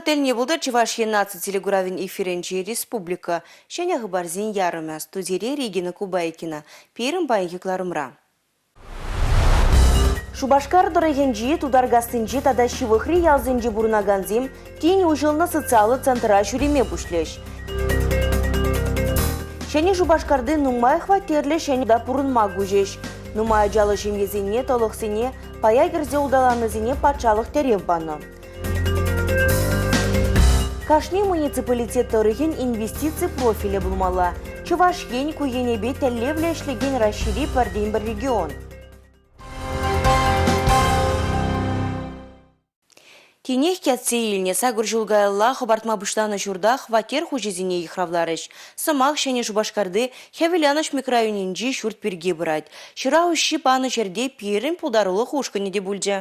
Вӑхӑт тӗлне пултӑр Чӑваш Ен наци телекуравӗн эфирӗнчи республика ҫӗнӗ хыпарсен ярӑмӗ. Студире Регина Кубайкина. Пирӗн паянхи кӑларӑмра. Шупашкар тӑрӑхӗнчи, Тутаркассинчи тата ҫывӑхри ялсенче пурӑнакансем тин уҫӑлнӑ социаллӑ центра ҫӳреме пуҫлӗҫ. Ҫӗнӗ Шупашкарти нумай хваттерлӗ ҫӗнӗ та пурӑнма куҫӗҫ. Нумай ачаллӑ ҫемьесене, тӑлӑхсене, пая кӗрсе улталаннисене патшалӑх тӗрев панӑ. Кашни муниципалитет тӑрӑхӗн инвестици профилӗ пулмалла. Чӑваш Ен ку енӗпе тӗллевлӗ ӗҫлекен Раҫҫейри пӗртен-пӗр регион. Тинех кӗтсе илнӗ сакӑр ҫул каялла хӑпартма пуҫланӑ ҫурта хваттер хуҫисене йыхравларӗҫ. Сӑмах Ҫӗнӗ Шупашкарти Хӗвеланӑҫ микрорайонӗнчи ҫурт пирки пырать. Ҫӑра уҫҫи панӑ ҫӗрте пирӗн пултарулӑх ушкӑнӗ те пулчӗ.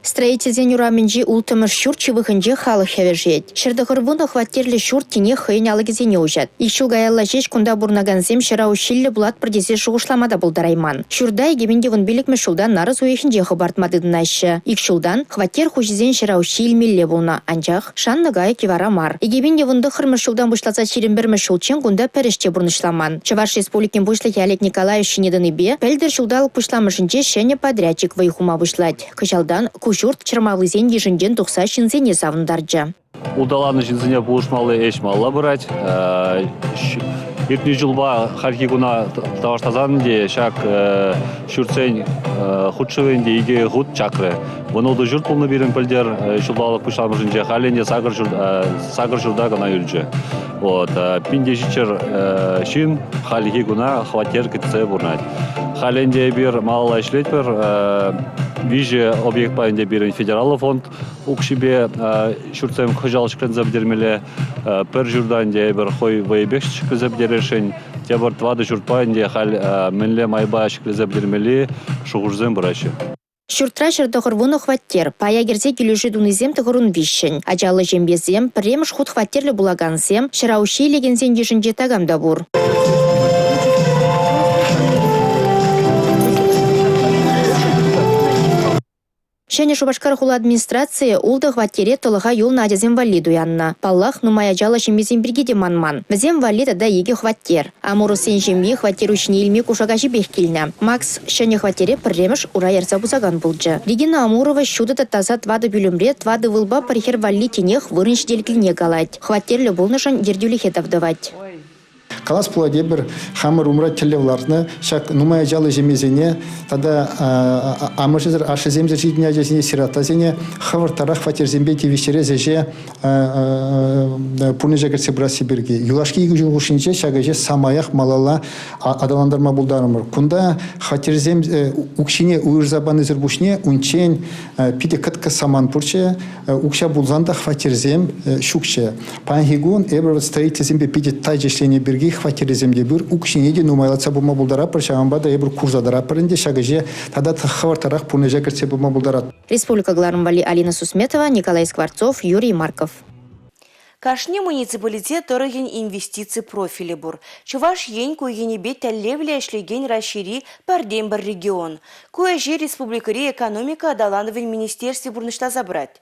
Строительсен урамӗнчи улттӑмӗш ҫурт ҫывӑхӗнче халӑх хӗвӗшет. 190 хваттерлӗ ҫурт тинех хӑйӗн алӑкӗсене уҫать. Ик ҫул каялла ҫеҫ кунта пурӑнакансем ҫӑра уҫҫиллӗ пулатпӑр тесе шухӑшлама та пултарайман. Ҫурта 2015-мӗш ҫулта нарӑс уйӑхӗнче хӑпартма тытӑнаҫҫӗ. Ик ҫултан хваттер хуҫисен ҫӑра уҫҫи илмелле пулнӑ, анчах шаннӑ кайӑк йӑвара мар. 2019-мӗш ҫултан пуҫласа 21-мӗш ҫулччен кунта пӗр ӗҫ те пурнӑҫламан. Чӑваш Республикин Пуҫлӑхӗ Олег Николаев ҫине тӑнипе пӗлтӗр ҫулталӑк пуҫламӑшӗнче ҫӗнӗ подрядчик вӑй хума пуҫлать. Кӑҫалтан ку ҫурт чӑрмавлисен йышӗнчен тухса ҫынсене савӑнтарчӗ. Улталаннӑ ҫынсене пулӑшмалли ӗҫ малалла пырать. Иртнӗ ҫулпа хальхи куна танлаштарсан те ҫак ҫуртсен хутшӑвӗн те икӗ хут чакрӗ. Вунултӑ ҫурт пулнӑ пирӗн пӗлтӗр ҫулталӑк пуҫламӑшӗнче, халӗ ӗнтӗ сакӑр ҫурта кӑна юлчӗ. Вот, 1700 ҫын хальхи куна хваттер кӗтсе пурӑнать. Халӗ ӗнтӗ эпир малалла ӗҫлетпӗр. Виҫӗ объектпа ӗнтӗ пирӗн федераллӑ фонд укҫипе ҫуртсем хӑҫал ҫӗкленсе пӗтермелле. Пӗр ҫурта ӗнтӗ эпир хӑй вӑйӗпех ҫӗклесе пӗтересшӗн. Тепӗр тӑватӑ ҫуртпа ӗнтӗ халь мӗнле майпа ҫӗклесе пӗтермелли шухӑшсем пыраҫҫӗ. Ҫуртра 190 хваттер, пая кӗрсе килӗшӳ тунисем 93-ҫӗн. Ачаллӑ ҫемьесем, пӗрремӗш хут хваттерлӗ пулакансем, ҫӑра уҫҫи илекенсен йышӗнче такам та пур. Ҫӗнӗ Шупашкар хула администрацийӗ ултӑ хваттере тӑлӑха юлнӑ ачасем валли туяннӑ. Паллах, нумай ачаллӑ ҫемьесем пирки те манман. Вӗсем валли тата икӗ хваттер. Амуровсен ҫемйи хваттер уҫҫине илме кушак аҫипех килнӗ. Макс ҫӗнӗ хваттере пӗрремӗш ура ярса пусакан пулчӗ. Регина Амурова ҫутӑ та таса тӑватӑ пӳлӗмре тӑватӑ ывӑлпа пӗр хӗр валли тинех вырӑн ҫителӗклине калать. Хваттерлӗ пулнӑшӑн ертӳлӗхе тав тӑвать. Калас пулать, эпир хамӑр умра тӗллев лартнӑ. Ҫак нумай ачаллӑ ҫемьесене тата амӑшӗсӗр, ашшӗсемсӗр ҫитӗннӗ ачасене, сиротасене хӑвӑрттарах хваттерсемпе тивӗҫтерес ӗҫе пурнӑҫа кӗртсе пырасси пирки. Юлашки икӗ ҫул хушшинче ҫак ӗҫе самаях малалла аталантарма пултарӑмӑр. Кунта хваттерсем укҫине уйӑрса панисӗр пуҫне унччен питӗ кӑткӑс самант пурччӗ. Укҫа пулсан та хваттерсем ҫукчӗ. Паянхи кун эпир строительсемпе питӗ тачӑ ӗҫленӗ пирки хваттерӗсем те пур, укҫине те нумайлатса пыма пултаратпӑр, ҫавӑнпа та эпир курса тӑратпӑр ӗнтӗ ҫак ӗҫе тата хӑвӑртрах пурнӑҫа кӗртсе пыма пултаратпӑр. Республика кӑларӑм валли Алина Сусметова, Николай Скворцов, Юрий Марков. Кашни муниципалитет тӑрӑхӗн инвестици профилӗ пур. Чӑваш Ен ку енӗпе тӗллевлӗ ӗҫлекен Раҫҫейри пӗртен-пӗр регион. Ку ӗҫе республикӑри экономика аталанӑвӗн министерстви пурнӑҫласа пырать.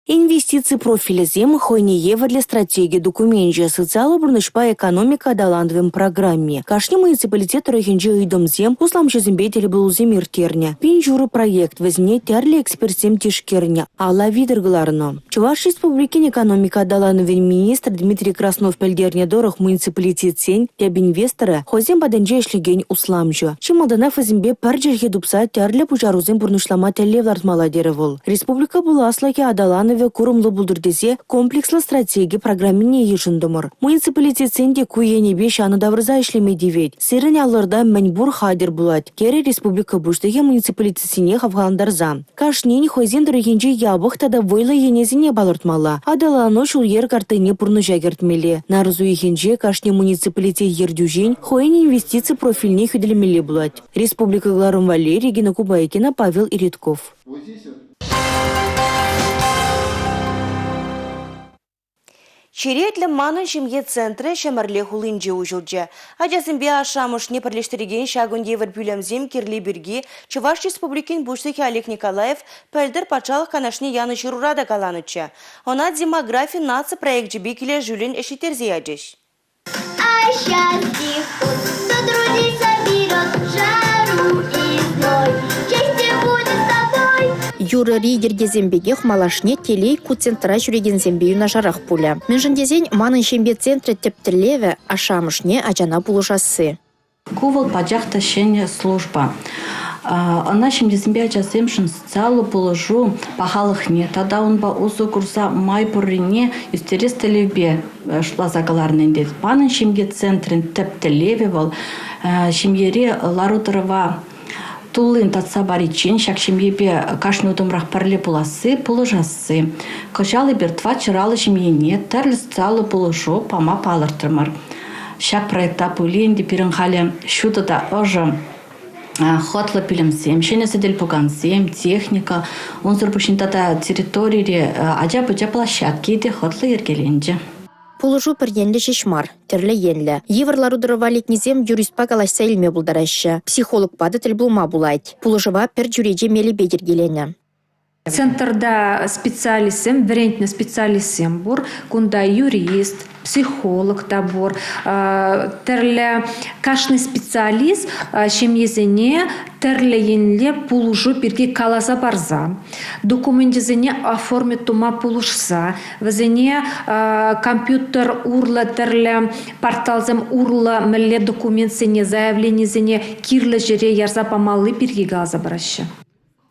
Инвестици профилӗсем хӑйне евӗрлӗ стратеги докуменчӗ, социаллӑ пурнӑҫпа экономика аталанӑвӗн программи. Кашни муниципалитет тӑрӑхӗнче ыйтӑмсем, усламҫӑсемпе тӗлпулусем ирттернӗ. Пин ҫурӑ проект вӗсене тӗрлӗ экспертсем тишкернӗ, алла витӗр кӑларнӑ. Чӑваш Республикин экономика аталанӑвӗн министрӗ Дмитрий Краснов пӗлтернӗ тӑрӑх, муниципалитетсен тӗп инвесторӗ хӑйсем патӗнче ӗҫлекен усламҫӑ. Чи малтанах вӗсемпе пӗр чӗлхе тупса тӗрлӗ пуҫарусем пурнӑҫлама тӗллев лартмалла терӗ вӑл. Республика пуласлӑхӗ, аталанӑвӗ курӑмлӑ пултӑр тесе комплекслӑ стратеги программине йышӑнтӑмӑр. Муниципалитетсен те ку енӗпе ҫанӑ тавӑрса ӗҫлеме тивет. Сирӗн аллӑрта мӗн пур хатӗр пулать, терӗ республика Пуҫлӑхӗ муниципалитетсене хавхалантарса. Кашнин хӑйсен тӑрӑхӗнче япӑх тата вӑйлӑ енӗсене палӑртмалла, аталану ҫул-йӗр карттине пурнӑҫа кӗртмелле. Нарӑс уйӑхӗнче кашни муниципалитет ертӳҫин хӑйӗн инвестици профильне хӳтӗлемелле пулать. Республика кӑларӑм валли Регина Кубайкина, Павел Иритков. Черетлӗ «Манӑн ҫемье центрӗ» Ҫӗмӗрле хулинче уҫӑлчӗ. Ачасемпе ашшӗ-амӑшне пӗрлештерекен ҫакӑн евӗр пӳлӗмсем кирли пирки Чӑваш Республикин Пуҫлӑхӗ Олег Николаев пӗлтӗр Патшалӑх Канашне янӑ ҫырура та каланӑччӗ. Ӑна «Демографи» наци проекчӗпе килӗшӳллӗн ӗҫлеттерсе ячӗҫ. А счастье кто друзей соберет, жару и зной, счастье будет с тобой. Юрӑри йӗркесем пекех малашне телей ку центра ҫӳрекенсемпе юнашарах пулӗ. Мӗншӗн тесен «Манӑн ҫемье центрӗ» тӗп тӗллевӗ – ашшӗ-амӑшне ачана пулӑшасси. Ку вӑл пачах та ҫӗнӗ служба. Ӑна ҫемьесемпе ачасемшӗн социаллӑ пулӑшу пахалӑхне тата унпа усӑ курса май пуррине ӳстерес тӗллевпе шутласа кӑларнӑ ӗнтӗ. Манӑн ҫемье центрӗн тӗп тӗллевӗ вӑл ҫемьере лару-тӑрӑва туллин татса париччен ҫак ҫемьепе кашни утӑмрах пӗрле пуласси, пулӑшасси. Кӑҫал эпир тӑватҫӑраллӑ ҫемьене тӗрлӗ социаллӑ пулӑшу пама палӑртрӑмӑр. Ҫак проекта пулин те пирӗн халӗ ҫутӑ та ӑшӑ хӑтлӑ пӳлӗмсем, ҫӗнӗ сӗтел-пукансем, техника, унсӑр пуҫне тата территорире ача-пӑча площадки те хӑтлӑ йӗркеленчӗ. Пулӑшу пӗр енлӗ ҫеҫ мар, тӗрлӗ енлӗ. Йывӑр лару-тӑрӑва лекнисем юристпа калаҫса илме пултараҫҫӗ, психологпа та тӗл пулма пулать. Пулӑшӑва пӗр чӳрече мелӗпе йӗркеленӗ. Центрта специалистсем, вӗрентнӗ специалистсем пур. Кунта юрист, психолог та пур. Тӗрлӗ кашни специалист ҫемьесене тӗрлӗ енле пулӑшу пирки каласа парса, докуменчӗсене оформить тума пулӑшса, вӗсене компьютер урлӑ тӗрлӗ порталсем урлӑ мӗнле документсене, заявленисене кирлӗ ҫӗре ярса памалли пирки каласа параҫҫӗ.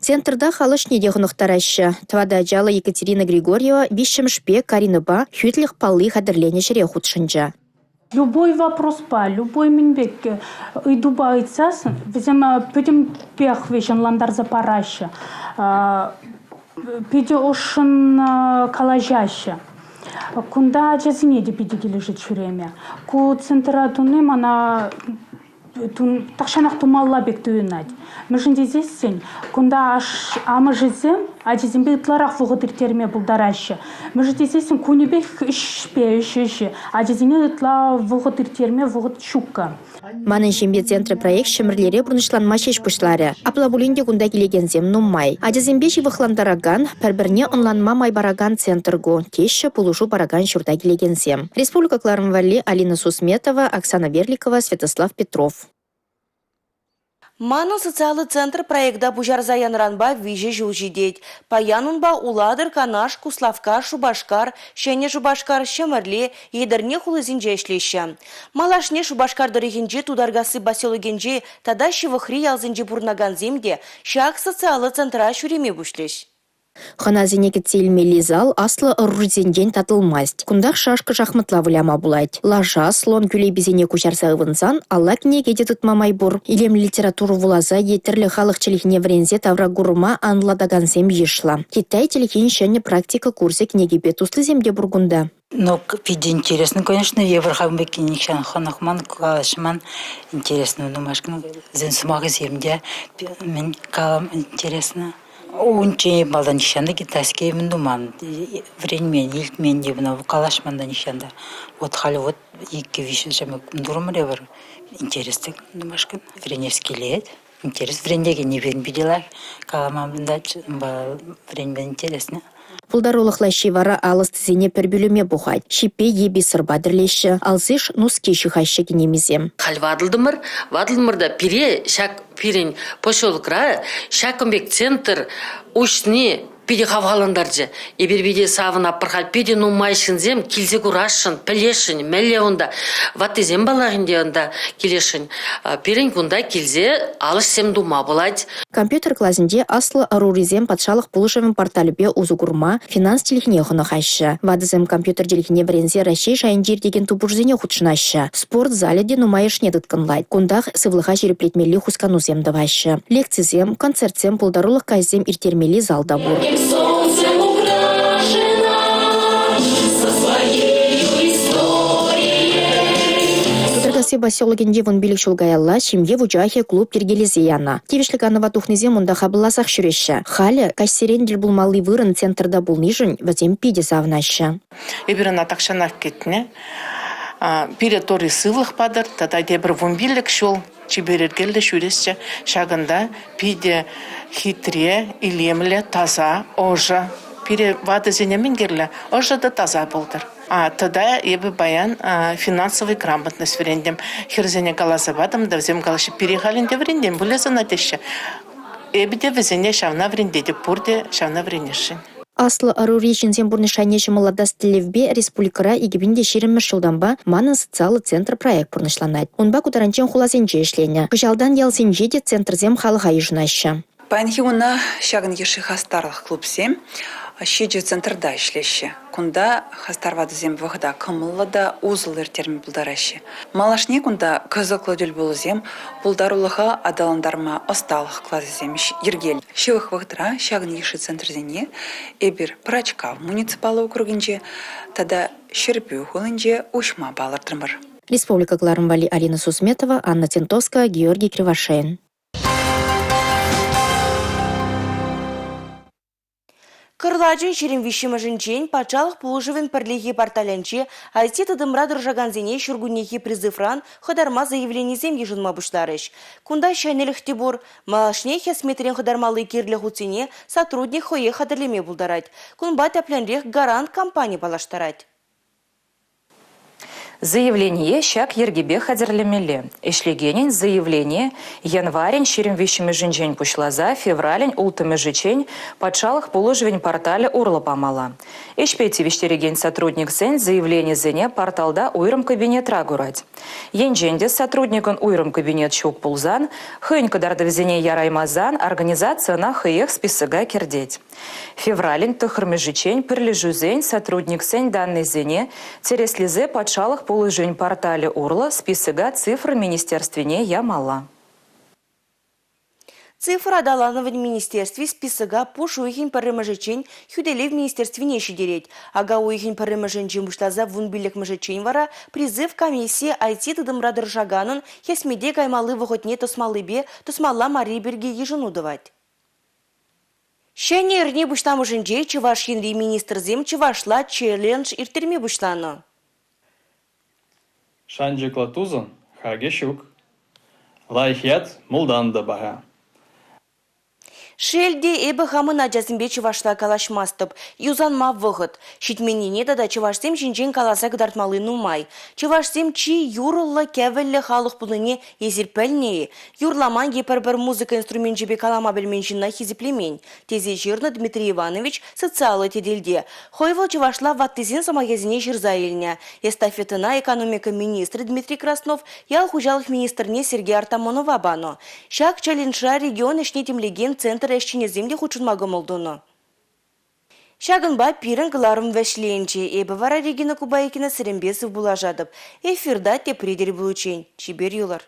Центрта ал ӗҫне те хӑнӑхтараҫҫӗ. Тӑватӑ ачаллӑ Екатерина Григорьева виҫҫӗмӗшпе Каринӑпа хӳтлӗх палли хатӗрленӗ ҫӗре хутшӑнчӗ. Любой вопроспа, любой мӗн пек ыйтупа ыйтсассӑн вӗсем пӗтӗмпех вӗҫ ӑнлантарса параҫҫӗ. Питӗ ӑшшӑн калаҫаҫҫӗ. Кунта ачасене те питӗ килӗшет ҫӳреме. Ку центра туни мана тахҫанах тумалла пек туйӑнать. Мӗншӗн тесессӗн кунта амӑшӗсем ачисемпе ытларах вӑхӑт ирттерме пултараҫҫӗ. Мӗншӗн тесессӗн кунӗпех ӗҫпе ӗҫеҫҫӗ. Ачасене ытла вӑхӑт ирттерме вӑхӑт ҫуккӑ. «Манӑн ҫемье центрӗ» проект Ҫӗмӗрлере пурнӑҫланма ҫеҫ пуҫларӗ. Апла пулин те кунта килекенсем нумай. Ачасемпе ҫывӑхлантаракан, пӗр-пӗрне ӑнланма май паракан центр ку, теҫҫӗ пулӑшу паракан ҫурта килекенсем. Республика кӑларӑм валли Алина Сусметова, Оксана Верликова, Святослав Петров. «Манӑн социаллӑ центр» проекта пуҫарса янӑранпа 3 ҫул ҫитет. Паян унпа Улатӑр, Канаш, Куславкка, Шупашкар, Ҫӗнӗ Шупашкар, Ҫӗмӗрле, Етӗрне хулисенче ӗҫлеҫҫӗ. Малашне Шупашкар тӑрӑхӗнчи Тутаркасси поселокӗнчи тата ҫывӑхри ялсенче пурӑнакансем те ҫак социаллӑ центра ҫӳреме пуҫлӗҫ. Хӑнасене кӗтсе илмелли зал аслӑ ӑрурисенчен татӑлмасть. Кунтах шашка-шахматла выляма пулать. Лаша, слон кӳлеписене куҫарса ывӑнсан алла кӗнеке те тытма май пур. Илемлӗ литература вуласа е тӗрлӗ халӑх чӗлхине вӗренсе тавра курӑма анлӑлатакансем йышлӑ. Китай чӗлхин ҫӗнӗ практика курсӗ кӗнекепе туслисем те пур кунта. Ну, питӗ интересно, конечно, евӗр хам пекки нихҫан хӑнӑхман, калаҫман. Интересно нумайшкӑн вӗсен сӑмахӗсем те мӗн калам интересно. Унччен малтан нихҫан та китайский мӗн туман, вӗренмен, илтмен те калаҫман та нихҫан та. Вот халь вот иккӗ-виҫҫӗ ҫамрӑк турӑмӑр эпир. Интереслӗ нумайшкӑн вӗренес килет. Интерес вӗрентекенни пирӗн питӗ лайӑх калама вӗренме интересно. Пултарулӑх лаҫҫи вара ал ӑстисене пӗр пӳлӗме пухать. Ҫиппе е бисерпа тӗрлеҫҫӗ, алсиш нуски ҫыхаҫҫӗ кинемисем. Халь ватӑлтӑмӑр, ватӑлтӑмӑр та пире ҫак пирӗн поселокра ҫакӑн пек центр уҫни питӗ хавхалантарчӗ. Эпир питӗ савӑнатпӑр халь, питӗ нумай ҫынсем килсе курасшӑн, пӗлесшӗн, мӗнле унта. Ваттисем паллах ӗнтӗ унта килесшӗн. Пирӗн кунта килсе алӑҫсем тума пулать. Компьютер класӗнче аслӑ ӑрурисем патшалӑх пулӑшӑвӗн порталӗпе усӑ курма финанс чӗлхине хӑнӑхаҫҫӗ. Ватӑсем компьютер чӗлхине вӗренсе Раҫҫей шайӗнче иртекен тупӑшусене хутшӑнаҫҫӗ. Спорт залӗ те нумайӑшне тыткӑнлать. Кунтах сывлӑха ҫирӗплетмелли хусканусем тӑваҫҫӗ. Лекцисем, концертсем, пултарулӑх каҫӗсем ирттермелли зал та пур. Асанкасси поселокӗнче 15 ҫул каялла «Ҫемье вучахӗ» клуб йӗркелесе янӑ. Тивӗҫлӗ канӑва тухнисем унта хапӑлласах ҫӳреҫҫӗ. Халӗ каҫсерен тӗл пулмалли вырӑн центрта пулнишӗн вӗсем питӗ савӑнаҫҫӗ. Эпир ӑна тахҫанах кӗтнӗ. Пире Турри сывлӑх патӑр тата тепӗр 15 ҫул чипер-йӗркеллӗ ҫӳресчӗ. Ҫакӑнта питӗ хитре, илемлӗ, таса, ӑшӑ. Пире ватӑсене мӗн кирлӗ? Ӑшӑ та таса пултӑр. Тата эпӗ паян финансовый грамотность вӗрентӗм. Хӗрсене каласа патӑм та вӗсем калаҫҫӗ, пире халь ӗнтӗ вӗрентен пулӗ сана теҫҫӗ. Эпӗ те вӗсене ҫавна вӗрентетӗп, пурте ҫавна вӗренесшӗн. Аслӑ ӑрури ҫынсен пурнӑҫ шайне ҫӑмӑллатас тӗллевпе республикӑра 2020-мӗш ҫултанпа «Манӑн социаллӑ центр» проект пурнӑҫланать. Унпа ку таранччен хуласенче ӗҫленӗ. Кӑҫалтан ялсенче те центрсем халӑха йышӑнаҫҫӗ. Паянхи куна ҫакӑн йышши хастарлӑх клубсем ҫичӗ центрта ӗҫлеҫҫӗ. Кунта хастар ватӑсем вӑхӑта кӑмӑллӑ та усӑллӑ ирттерме пултараҫҫӗ. Малашне кунта кӑсӑклӑ тӗлпулусем, пултарулӑха аталантарма ӑсталӑх класӗсем йӗркелӗ. Ҫывӑх вӑхӑтра ҫакӑн йышши центрсене эпир Пӑрачкав муниципаллӑ округӗнче тата Ҫӗрпӳ хулинче уҫма палӑртрӑмӑр. Республика кӑларӑм валли Алина Сусметова, Анна Тентовская, Георгий Кривошеин. Кӑрлачӑн 23-мӗшӗнчен патшалӑх пулӑшӑвӗн пӗрлехи порталӗнче IT-тытӑмра тӑрӑшакансене ҫуркуннехи призывран хӑтарма заявленисем йышӑнма пуҫларӗҫ. Кунта ҫӗнӗлӗх те пур. Малашне хӗсметрен хӑтармалли кирлӗ хутсене сотрудник хӑех хатӗрлеме пултарать. Кунпа тӗплӗнрех «Гарант» компани паллаштарать. Заявление ҫак йӗркепе хатӗрлемелле. Ӗҫлекенӗн заявление январӗн 23-мӗшӗнчен пуҫласа февралӗн 6-мӗшӗччен патшалӑх пулӑшӑвӗн порталӗ урлӑ памалла. Ӗҫпе тивӗҫтерекен сотрудниксен заявленисене порталта уйрӑм кабинетра курать. Енчен те сотрудникӑн уйрӑм кабинет ҫук пулсан, хӑйӗн кӑтартӑвӗсене яраймасан организаци ӑна хӑех списока кӗртет. Февралӗн тӑххӑрмӗшӗччен пӗрлешӳсен сотрудниксен даннӑйсене тӗрӗслесе патшалӑх пулӑшӑвӗн порталӗ урлӑ списока цифра министерствине ямалла. Цифра аталанӑвӗн министерстви списока пуш уйӑхӗн пӗрремӗшӗччен Хӳтӗлев министерствине ҫитерет. Ака уйӑхӗн пӗрремӗшӗнчен пуҫласа вунпиллӗкмӗшӗччен вара призыв комиссийӗ IT-тытӑмра тӑрӑшаканӑн хӗсмете каймалли вӑхӑтне тӑсмаллипе тӑсмалла марри пирки йышӑну тӑвать. Ҫӗнӗ эрне пуҫламӑшӗнче Чӑваш Енри министрсем чӑвашла челлендж ирттерме пуҫланӑ. Шанчӑклӑ тусӑн хакӗ ҫук. Лайӑх ят мултан та паха. Шел те, эпӗ хамӑн ачасемпе чӑвашла калаҫмастӑп. Юсанма вӑхӑт. Ҫитменнине тата чӑвашсем ҫинчен каласа кӑтартмалли нумай. Чӑвашсем чи юрӑллӑ, кӗвӗллӗ халӑх пулнине эсир пӗлнӗ-и? Юрламан е пӗр-пӗр музыка инструменчӗпе калама пӗлмен ҫынна хисеплемен, тесе ҫырнӑ Дмитрий Иванович социаллӑ тетелте. Хӑй вӑл чӑвашла ваттисен сӑмахӗсене ҫырса илнӗ. Эстафетӑна экономика министрӗ Дмитрий Краснов ял хуҫалӑх министрне Сергей Артамонова панӑ. Ҫак челленджра регион ӗҫне тимлекен центр ӗҫченӗсем те хутшӑнма кӑмӑл тунӑ. Ҫакӑнпа пирӗн кӑларӑм вӗҫленчӗ. Эпӗ вара Регина Кубайкина сирӗнпе сывпуллашатӑп. Эфирта тепре тӗл пуличчен. Чипер юлӑр.